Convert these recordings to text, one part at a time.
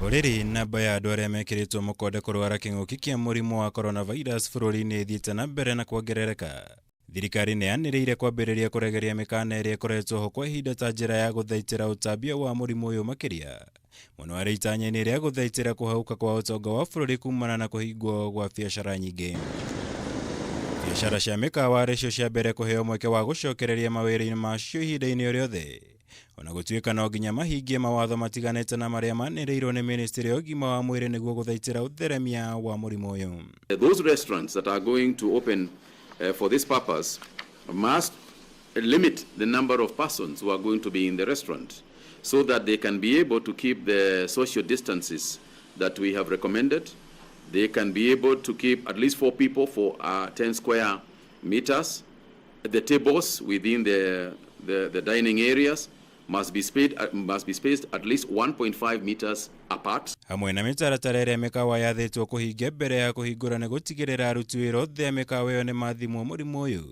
O rĩrĩ, namba ya andũ arĩa mekĩrĩtwo mũkonde kũrwara kĩng'ũki kĩa mũrimũ wa coronavirus bũrũri-inĩ ĩthiĩte na mbere na kuongerereka. Thirikari nĩ yanĩrĩire kwambĩrĩria kũregeria mĩkana ĩrĩa ĩkoretwo ho kwa ihinda ta njĩra ya gũthaitĩra ũtambia wa mũrimũ ũyũ makĩria mũno arĩ itanya-inĩ rĩa gũthaitĩra kũhagũka kwa ũtonga wa bũrũri kumana na kũhingwo gwa biacara nyingĩ. Biacara cia mĩkawa arĩ cio cia mbere kũheo mweke wa gũcokereria mawĩra-inĩ macio ihinda-inĩ o rĩothe ona gũtuĩka no nginya mahingie mawatho matiganĩte na marĩa manĩrĩirwo nĩ ministry ya ũgima wa mwĩrĩ nĩguo gũthaitĩra ũtheremia wa mũrimũ ũyũ. Those restaurants that are going to open for this purpose must limit the number of persons who are going to be in the restaurant so that they can be able to keep the social distances that we have recommended. They can be able to keep at least four people for 10 square meters. The tables within the dining areas must be spaced at least 1.5 meters apart. Hamwe na mĩtaratara ĩrĩa mĩkawa yathĩtwo kũhingia mbere ya kũhingũra nĩ gũtigĩrĩra aruti wĩra othe a mĩkawa ĩyo nĩ mathimwo mũrimũ ũyũ,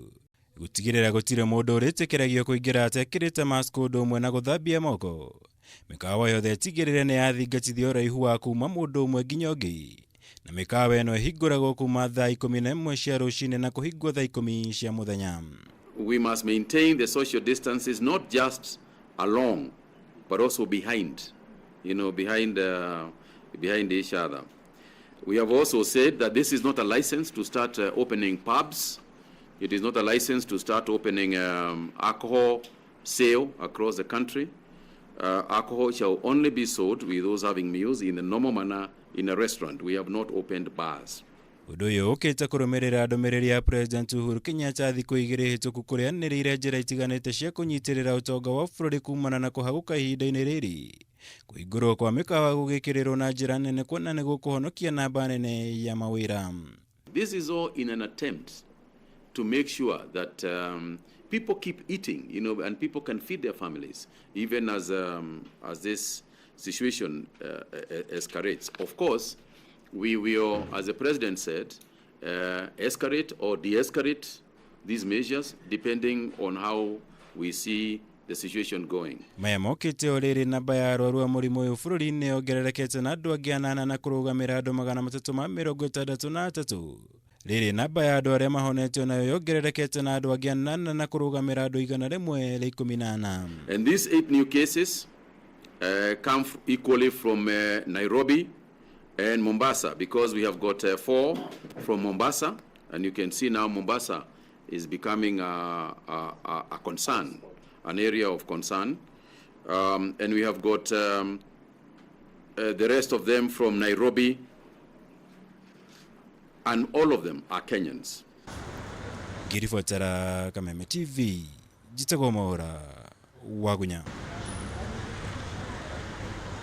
gũtigĩrĩra gũtirĩ mũndũ ũrĩtĩkĩragio kũingĩra atekĩrĩte mask, ũndũ ũmwe na gũthambia moko. Mĩkawa yothe ĩtigĩrĩre nĩ yathingatithia ũraihu wa kuma mũndũ ũmwe nginya ũngĩ, na mĩkawa ĩno ĩhingũragwo kuma thaa 11 cia rũcinĩ na kũhingwo thaa 10 cia mũthenya. We must maintain the social distances not just along, but also behind each other. We have also said that this is not a license to start opening pubs. It is not a license to start opening alcohol sale across the country. Alcohol shall only be sold with those having meals in the normal manner in a restaurant. We have not opened bars. Ũndũ ũyũ ũkĩte kũrũmĩrĩra ndũmĩrĩri ya President Uhuru Kenyatta thikũ 2 hĩtũku, kũrĩa anĩrĩire njĩra itiganĩte cia kũnyitĩrĩra ũtonga wa bũrũri kumana na kũhagũka ihinda-inĩ rĩrĩ. Kũhingũrwo kwa mĩkawa gũgĩkĩrĩrwo na njĩra nene kuona nĩ gũkũhonokia namba nene ya mawĩra. This is all in an attempt to make sure that people keep eating and people can feed their families, even as this situation escalates. Of course, we will, as the president said, escalate or de-escalate these measures depending on how we see the situation going. Maya mokĩte o rĩrĩ namba ya arwaru a mũrimũ ũyũ bũrũri-inĩ yongererekete na andũ angĩ anana na kũrũgamĩra andũ 363. Rĩrĩ namba ya andũ arĩa mahonetio nayo yongererekete na andũ angĩ anana na kũrũgamĩra andũ 114. And these eight new cases come equally from Nairobi and Mombasa, because we have got four from Mombasa, and you can see now Mombasa is becoming a concern, an area of concern. And we have got the rest of them from Nairobi, and all of them are Kenyans. Ngĩribotera Kameme TV, njĩtagwo Mwaũra Wagunya.